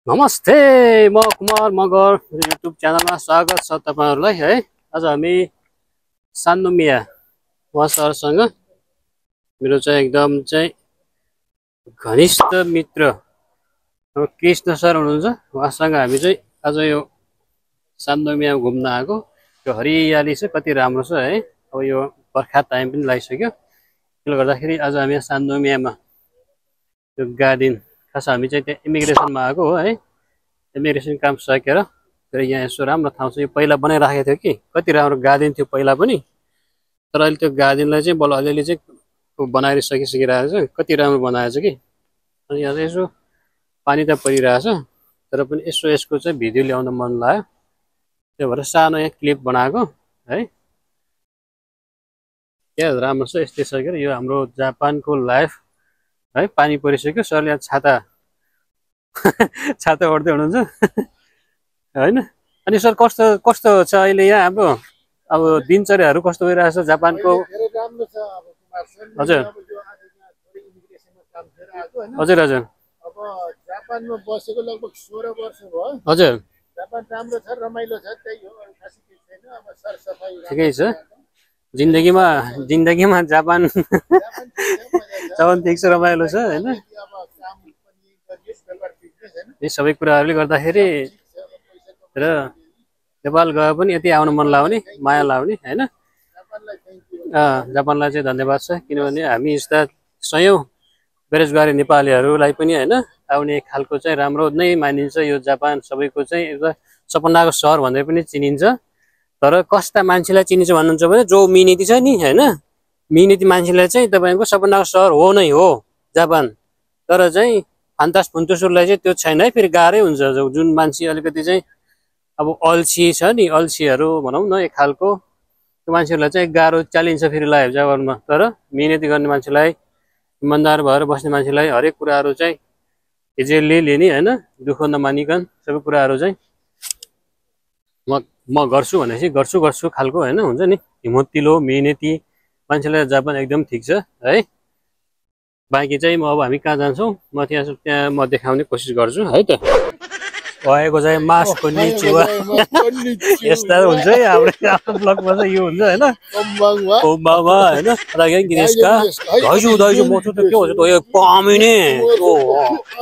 नमस्ते, म कुमार मगर युट्युब च्यानलमा स्वागत छ तपाईहरुलाई है। आज हामी सानोमिया उहाँ सरसँग मेरो चाहिँ एकदम चाहिँ घनिष्ठ मित्र कृष्ण सर हुनुहुन्छ। उहाँसँग हामी चाहिँ आज यो सानोमिया घुम्न आएको। यो हरियाली चाहिँ कति राम्रो छ है। अब यो बर्खा टाइम पनि लागिसक्यो, त्यसले गर्दाखेरि आज हामी सानोमियामा यो गार्डन खास हामी चाहिँ त्यहाँ इमिग्रेसनमा आएको हो है। इमिग्रेसन काम सकेर फेरि यहाँ यसो राम्रो ठाउँ छ। यो पहिला बनाइराखेको थियो कि कति राम्रो गार्डन थियो पहिला पनि, तर अहिले त्यो गार्डनलाई चाहिँ बल्ल अलिअलि चाहिँ बनाएर सकिसकिरहेको छ। कति राम्रो बनाएछ कि। अनि यहाँ यसो पानी त परिरहेछ, तर पनि यसो यसको चाहिँ भिडियो ल्याउन मन लाग्यो, त्यही भएर सानो यहाँ क्लिप बनाएको है। क्या राम्रो छ। यस्तै सकेर यो हाम्रो जापानको लाइफ है। पानी परिसक्यो, सरले यहाँ छाता छाता ओढ्दै हुनुहुन्छ हैन। अनि सर कस्तो कस्तो छ अहिले यहाँ हाम्रो अब दिनचर्याहरू कस्तो भइरहेछ जापानको? हजुर हजुर हजुर। अब जापानमा बसेको लगभग 16 वर्ष भयो। हजुर जापान राम्रो छ, रमाइलो छ, त्यही हो, खासै केही छैन। अब सरसफाइ ठिकै छ। जिन्दगीमा जापान जापान ठिक छ, रमाइलो छ हैन। यी सबै कुराहरूले गर्दाखेरि र नेपाल गए पनि यति आउन मन लाग्ने, माया लाग्ने हैन। जापानलाई चाहिँ धन्यवाद छ, किनभने हामी यस्ता सयौं बेरोजगारी नेपालीहरूलाई पनि हैन आउने खालको चाहिँ राम्रो नै मानिन्छ यो जापान। सबैको चाहिँ एउटा सपनाको सहर भन्दै पनि चिनिन्छ। तर कस्ता मान्छेलाई चिनिन्छ भन्नुहुन्छ भने जो मिहिनेती छ नि हैन, मिहिनेती मान्छेलाई चाहिँ तपाईको सपनाको सहर हो नै हो जापान। तर चाहिँ फान्तास फुन्तुसहरूलाई चाहिँ त्यो छैन है। फेरि गाह्रै हुन्छ। जुन मान्छे अलिकति चाहिँ अब अल्छी छ नि, अल्छीहरू भनौँ न एक खालको, त्यो मान्छेहरूलाई चाहिँ गाह्रो चालिन्छ फेरि लाइफ जापानमा। तर मिहिनेती गर्ने मान्छेलाई, इमानदार भएर बस्ने मान्छेलाई हरेक कुराहरू चाहिँ इजिली लिने हैन, दुःख नमानिकन सबै कुराहरू चाहिँ म गर्छु भनेपछि गर्छु खालको हैन हुन्छ नि। हिम्मतिलो मिहिनेती मान्छेलाई जापान एकदम ठिक छ है। बाँकी चाहिँ अब हामी कहाँ जान्छौँ म त्यहाँ म देखाउने कोसिस गर्छु है त। भएको चाहिँ मासको निचुवा यस्ता हुन्छ है हाम्रो ब्लगमा चाहिँ यो हुन्छ हैन। कोम्बामा हैन रागे गिनेसका दाइजु म त के हो त यो पामिने ओ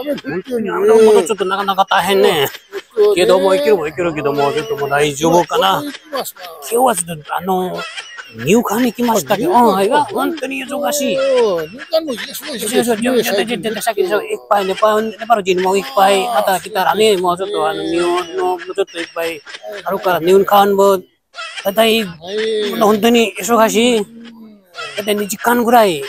म त नका ताहेने के दो म के दो म त म दाइजु म कना के वाज द आनो न्यू खाने की मस्त के हैगा अन्तनी यो जोगासी एक पाइ नेपाल दिन म एक पाइ अता kita rame mo to न्यू नो म त एक पाइ अरु का न्यू खान बो ततै अन्तनी यसो खासी ततै नि चिकन गुराई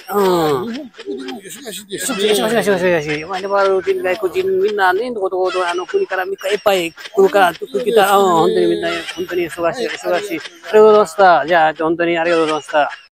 मैले बारो दिन गएको दिन मिना नि तो आनो कुनी करा मी kai पाइ कुका kita अन्तनी मिना अन्तनी यसो खासी अरे दोस्ता या अन्तनी अरे दोस्ता